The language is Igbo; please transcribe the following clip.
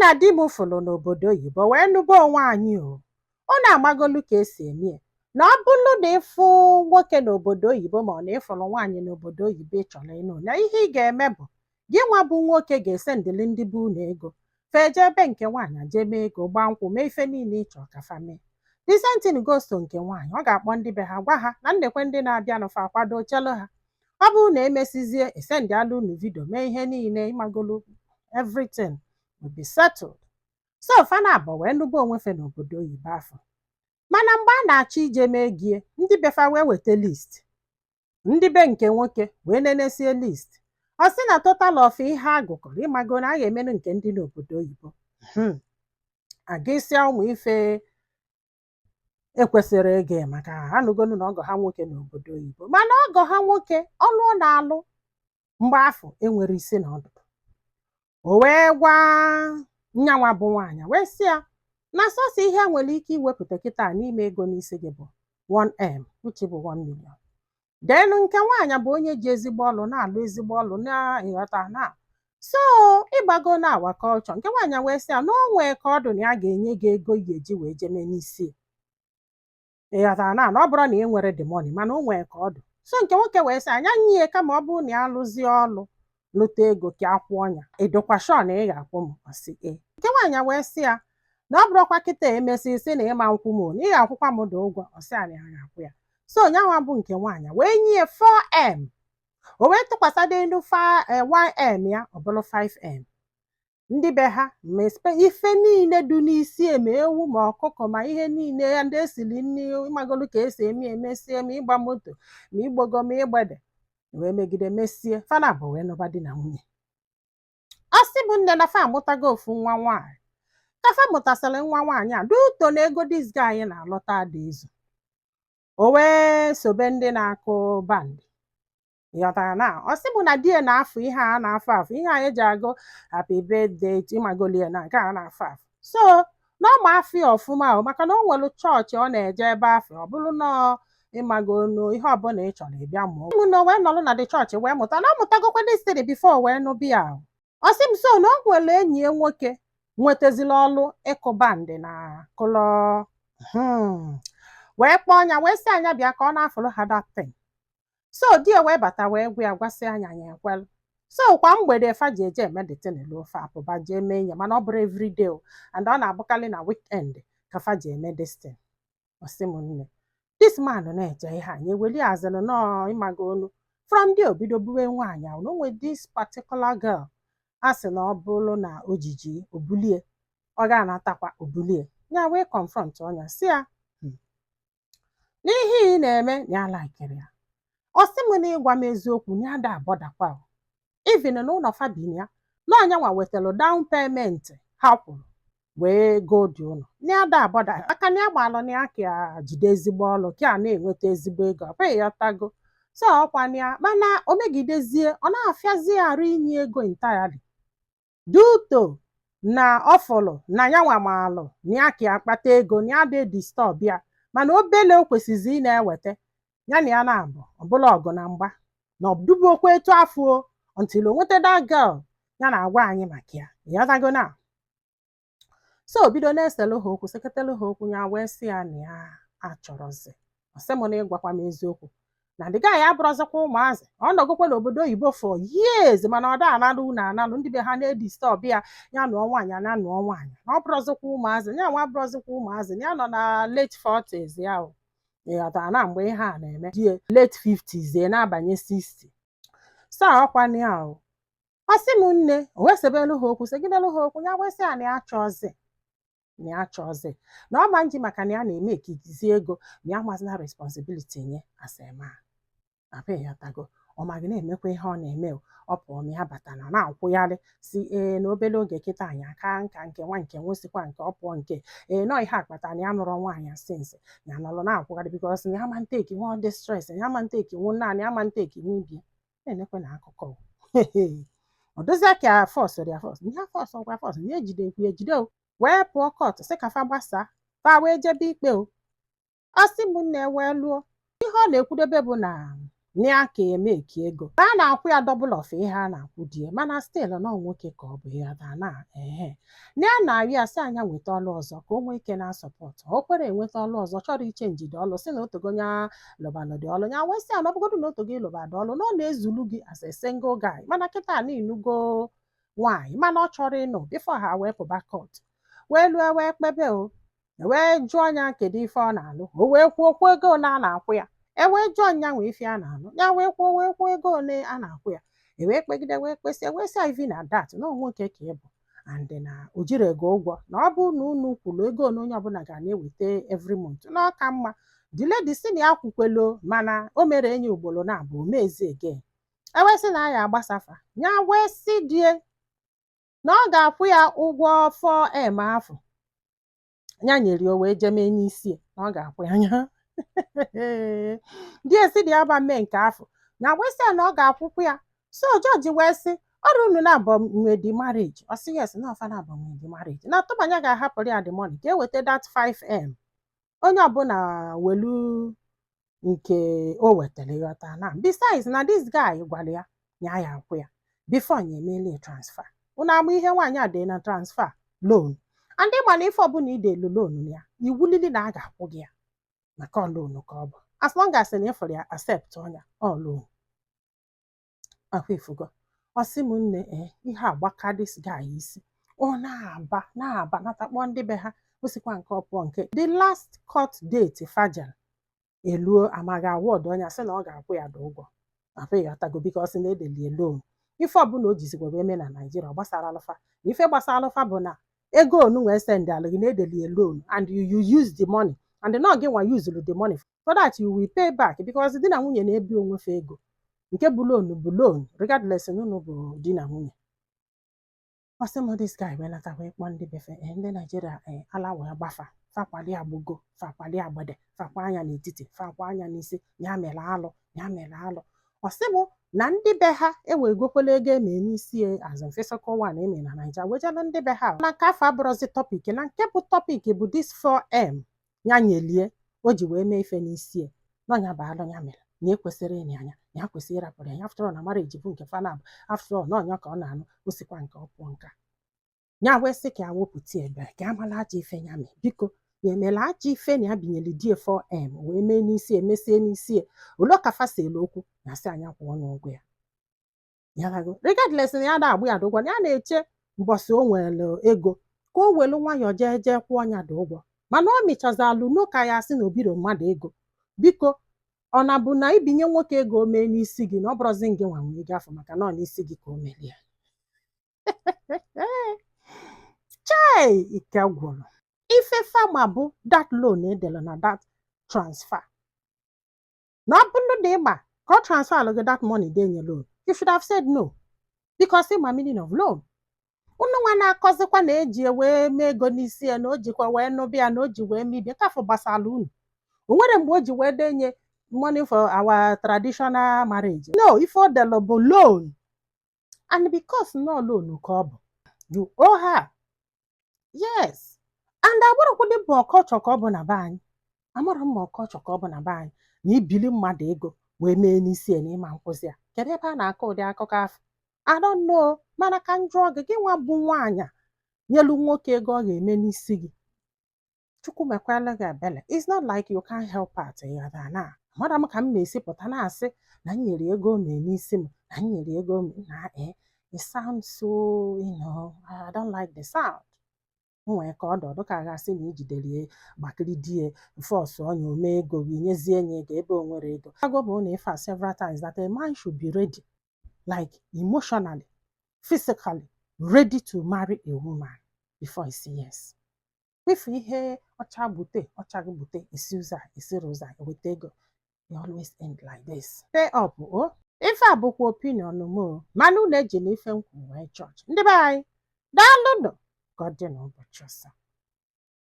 Na di m fụrụ n'obodo oyibo wee nụba onwe anyị o. Unu amagolu ka esi eme ya, na ọ bụrụ na ịfụ nwoke n'obodo oyibo, ma ọ na ịfụrụ nwaanyị n'obodo oyibo ị chọrọ ịnụ, na ihe ị ga-eme bụ gị nwa bụ nwoke ga-esendịrị ndị be unu ego, feje ebe nke nwaanyị jee mee ego, gbaa nkwụ, mee ife niile ị chọrọ ka fa mee. The same thing goes to nke nwaanyị. Ọ ga-akpọ ndị be ha, gwa ha na ndekwe ndị na-abịanụ, fa akwado chelu ha. Ọ bụrụ na emesizie, esendịala unu video, mee ihe niile, ịmagolu, everything will be settled. So fa na abụọ wee nụba onwe fe n'obodo oyibo afọ. Mana mgbe a na-achọ ije mee gie, ndị befa wee weta list, ndị be nke nwoke wee nenesie list. Ọ sị na total of ihe a gụkọrọ, ịmago, na a ga-emenụ nke ndị n'obodo oyibo, agịsịa ụmụ ife ekwesịrị ege, maka anụgonu na ọgọ ha nwoke n'obodo oyibo. Mana ọgọ ha nwoke, ọlụ ọ na-alụ mgbe afọ enwere isi na ọdụdụ. O wee gwa nyanwa bụ nwaanyị, wee sị ya na sọsọ ihe a nwere ike iwepụta kịta n'ime ego n'isi gị bụ 1M, which bụ 1 million. Then nke nwaanyị bụ onye ji ezigbo ọlụ, na-alụ ezigbo ọlụ, na-ịghọta na so ịgbago na our culture. Nke nwaanyị wee sị ya na o nwee ka ọ dụ, na ya ga-enye gị ego ị ga-eji wee jeme n'isi, ịghọtara na ọ bụrụ na ị nwere the money, mana o nwee ka ọ dụ. So nke nwoke wee sị anya nye, kama ọ bụrụ na ya lụzie ọlụ lụta ego ka akwụọ ya, ịdụkwa sure na ị ga-akwụ m? Ọ sị ee. Nke nwaanyị wee sị ya na ọ bụrụkwa kịta emesi sị na ịma nkwụ m, na ị ga-akwụkwa m dị ụgwọ. Ọ sị ya na ya ga-akwụ ya. So onyanwa bụ nke nwaanyị wee nye 4M, o wee tụkwasị elu 1M ya, ọ bụrụ 5M. Ndị be ha ma ife niile dị n'isi, eme ewu ma ọkụkọ ma ihe niile ya, ndị esiri nri, ịmagolu ka esi eme, emesie, ma ịgba moto, ma igbogo, ma igbede, wee megide mesie fana bụ wee nụba di na nwunye. Ọ sị bụ nne na fa amụtago ofu nwa nwaanyị. Ka fa mụtasịrị nwa nwaanyị a, duto na ego this guy na-alọta dị izu, o wee sobe ndị na-akụ band, ịghọtara na? Ọ sị bụ na di ya na-afụ ihe a na-afụ afụ, ihe a eji agụ happy birthday, ịmagolie, na nke a na-afụ afụ. So na ọ ma afụ ya ọfụma o, maka na o nwere chọọchị ọ na-eje ebe afụ. Ọ bụrụ na ịmagonu, ihe ọbụla ị chọrọ, ịbịa mụọ mụ na o wee nọrọ na dị chọọchị wee mụta na ọ mụtagokwa this thing before wee nụ bịa. Ọ sị m, so na o nwere enyi ya nwoke nwetazila ọlụ ịkụ band na kụlọ, wee kpọọ anya, wee sị anya bịa ka ọ na-afụrụ ha that thing. So di ya wee bata, wee gwa ya, gwasị anya, ya ekwelu. So kwa mgbede fa ji eje eme the thing, ofe apụba jee mee ya, mana ọ bụrụ everyday o, and ọ na-abụkarị na weekend ka fa ji eme this thing. Ọ sị m nne, this man na-eje ihe a nye weli azịrị nọọ, ịmago onu. From there obido buwe nwaanyị ahụ na o nwere this particular girl a sị na ọ bụrụ na ojiji obulie, ọ ga-anatakwa obulie ya. Wee confront ọnya, si ya, n'ihe ị na-eme, na ya likeri ya. Ọ sị m na ịgwa m eziokwu, na ya da abọdakwa o, even na ụlọ fabin ya, na ọnyanwa wetara down payment ha kwụrụ wee go dị ụlọ, na ya da abọda aka, na ya gbalụ na ya ka ya jide ezigbo ọlụ, ka a na-enweta ezigbo ego. Ọ bụghị ya tago so ọkwa na ya, mana o megidezie, ọ na-afịazi arụ inye ego entirely due to na ọ fụlụ na ya nwa maalụ na ya ka ya kpata ego, na ya dị disturb ya. Mana obele o kwesịzị ị na-eweta ya na ya na-abụ ọbụla ọgụ na mgba na ọdụbokwa etu afọ o, until o nweta that girl ya na-agwa anyị maka ya, ịghọtago na? So o bido na-eselu ha okwu, seketelu ha okwu. Ya wee sị ya na ya achọrọzi. Ọ sị m na ịgwakwa m eziokwu, na the guy abụrọzikwa ụmụazị, ọ nọgokwa n'obodo oyibo for years, mana ọ da analụ unu analụ, ndị be ha na-edisturb ya, ya nụọ nwaanyị, na nụọ nwaanyị, na ọ bụrọzikwa ụmụazị ya nwa, abụrọzikwa ụmụazị, na ya nọ na late 40s ya o, ịghọtara na? Mgbe ihe a na-eme, die late 50s ya na-abanye 60. So ọkwa ya o. Ọ sị m nne, o wee sebelu ha okwu, segidelu ha okwu. Ya wee sị ya na ya chọọzi, na ya chọọzi, na ọ ma nji maka na ya na-eme ekizi ego, na ya mazina responsibility nye as a man. Abịa ya tago, ọ ma gị na-emekwa ihe ọ na-eme o. Ọ pụọ ma ya bata na na-akwụgharị si ee na obere oge kịta anyị aka nka nke nwa nke nwụsịkwa nke ọ pụọ nke ee nọ ihe akpata na ya nụrụ nwaanyị since ya nọrọ na-akwụgharị, because na ya ma nteki nwa dị stress, ya ma nteki nwu naanị ya ma nteki nwu ibie na-enekwe na akụkọ ọ dịzịa ka force ya, force ya, force ọkwa force ya, ejidekwu ejide o, wee pụọ court, sị ka fa gbasaa, fa wee jebe ikpe o. Ọ sị m nne, wee lụọ ihe ọ na-ekwudebe bụ na Na ya ka emeki ego a na-akwụ ya double of ihe a na-akwụ di ya, mana still na ọ nwoke ka ọ bụ ya da na ehe na ya na-arịọ ya sị anya nweta ọlụ ọzọ ka o nwee ike na support. O kwere enweta ọlụ ọzọ, chọrọ iche njide ọlụ, sị na otogo ya lụbalụdị ọlụ ya. Wee sị ya na ọ bụgodu na otogo ịlụbadị ọlụ, na ọ na-ezulu gị as a single guy, mana kịta na inugo nwaanyị, mana ọ chọrọ ịnụ before ha wee pụba court, wee lụọ, wee kpebe. O wee jụọ ya kedu ife ọ na-alụ, o wee kwuo kwuo ego ole a na-akwụ ya. E wee jụọ nya nwe ife a na-alụ ya, wee kwuo, wee kwuo ego ole a na-akwụ ya. E wee kpegide, wee kpesịa, wee sị ivi na that na ọ nwoke ka ị bụ and na o jiri ego ụgwọ, na ọ bụ na unu kwuru ego ole onye ọbụla ga na-eweta every month, na ọ ka mma. The lady sị na ya kwukwelo, mana o mere enyi ugboro na abụ, o mezi again. E wee sị na ya agbasafa ya, wee sị die na ọ ga-akwụ ya ụgwọ 4M afọ ya nyere ya, o wee jee mee n'isi ya, na ọ ga-akwụ ya anya. Di esi dị ya ba mee nke afọ na, wee sị ya na ọ ga-akwụkwụ ya. So jọji wee sị ọrụ unu na-abọ nwe the marriage. Ọ sị yes, na ọfa na-abọ nwe the marriage, na tụbanya ga-ahapụrụ ya the money ka eweta that 5M, onye ọbụla welu nke o wetara, ịghọta? Na besides, na this guy gwara ya ya ya akwụ ya before ya emele transfer. Unu ama ihe nwaanyị a dị na transfer loan, and ịma na ife ọbụla ị delu loan ya, iwulili na a ga-akwụ gị ya, maka ọ loan ka ọ bụ. As long as na ịfụrụ ya, accept ọnya ọ loan akwa ifugo. Ọ sị m, nne, ee, ihe agbaka this guy isi, ọ na-aba na-aba natakpọ ndị be ha, o sikwa nke ọ pụọ nke the last court date fajel eluo, amaghị award ọnya, sị na ọ ga-akwụ ya dị ụgwọ akwa, ịghọtago? Because na edelie loan, ife ọbụla o jizikwa wee mee na Naijiria, ọ gbasara alụfa. Ife gbasara alụfa bụ na ego onu wee send alụ gị na edelie loan and you use the money, and na gị nwa use the money for that, you will pay back, because di na nwunye na-ebi onwefe ego. Nke bụ loan bụ loan, regardless na unu bụ di na nwunye. Ọ sị m, this guy wee nata, wee kpọọ ndị befe, ndị Naijiria, ala wee gbafa, fakwali agbụgo, fakwali agbede, fakwa anya n'etiti, fakwa anya n'isi. Ya mere alụ, ya mere alụ. Ọ sị m na ndị be ha ewegokwala ego eme n'isi ya, as in physical one eme na Naija, wejela ndị be ha. Na nke afọ abụrụzi topic, na nke bụ topic bụ this 4M ya nyelie o ji wee mee ife n'isi ya, n'ọnya bụ alụ ya mere, na ekwesịrị ịnị anya, na ya kwesịrị ịrapụrụ ya. After all, na marriage bụ nke fana bụ, after all, na ọnya ka ọ na-anụ, o sikwa nke ọ pụọ nka ya. Wee sị ka ya wepụta ebe ka ya mara ajọ ife ya mee. Biko, ya emela ajọ ife na ya binyere die 4M wee mee n'isi, emesie n'isi ya ole ka fa selu okwu, ya sị anya kwụọ n'ụgwọ ya. Ya lago, regardless na ya na-agbụ ya dị ụgwọ, na ya na-eche mbọsị o nwere ego ka o welu nwayọọ jee jee kwụọ ya dị ụgwọ, mana ọ mịchazalụ n'ụka ya, sị na obiro mmadụ ego. Biko, ọ na bụ na ibinye nwoke ego o mee n'isi gị, na ọ bụrụzi gị nwa nwee ego afọ, maka na ọ n'isi gị ka o merie ya. Chei, ike gwụrụ. Ife fama bụ that loan edere na that transfer, na ọ bụrụ na ịma ka ọ transfer gị that money, denye loan, you should have said no, because ịma meaning of loan. Unu nwa na-akọzikwa na eji wee mee ego n'isi ya, na o jikwa wee nụbịa, na o ji wee mebie nke afọ gbasara unu. O nwere mgbe o ji wee denye money for our traditional marriage? No. Ife o delu bụ loan, and because no loan ka ọ bụ, you owe her. Yes, and agbụrụkwụdị bụ ọkọchọ ka ọ bụ na be anyị. Amarọ m ma ọkọchọ ka ọ bụ na be anyị na ibili mmadụ ego wee mee n'isi ya na ịma nkwụsị ya. Kedu ebe a na-akọ ụdị akụkọ afọ? I don't know. Mana ka m jụọ gị, gị nwa bụ nwaanyị nyelu nwoke ego ọ ga-eme n'isi gị, Chukwu mekwala gị ebele. It's not like you can't help out, ịghọtara? Na amara m ka m na-esi pụta na-asị na m nyere ego o mee n'isi m, na m nyere ego o mee na it sounds so, I don't like the sound. O nwere ka ọ dọ dịka a ga-asị na ijidere ya gbakiri die force ọnya ome ego gị, nyezie ya ego ebe o nwere ego. Agwa bụ na ife a several times that a man should be ready, like emotionally, physically ready to marry a woman before he say yes. Ife ihe ọcha gbute ọcha gị gbute, esi ụzọ a, esiri ụzọ a eweta ego, you always end like this. Pay up o. Ife a bụkwa opinion m o, mana unu eji na ife nkwu wee chọọchị. Ndị be anyị, daalụnụ. Ka ọ dị n'ụbọchị ọzọ.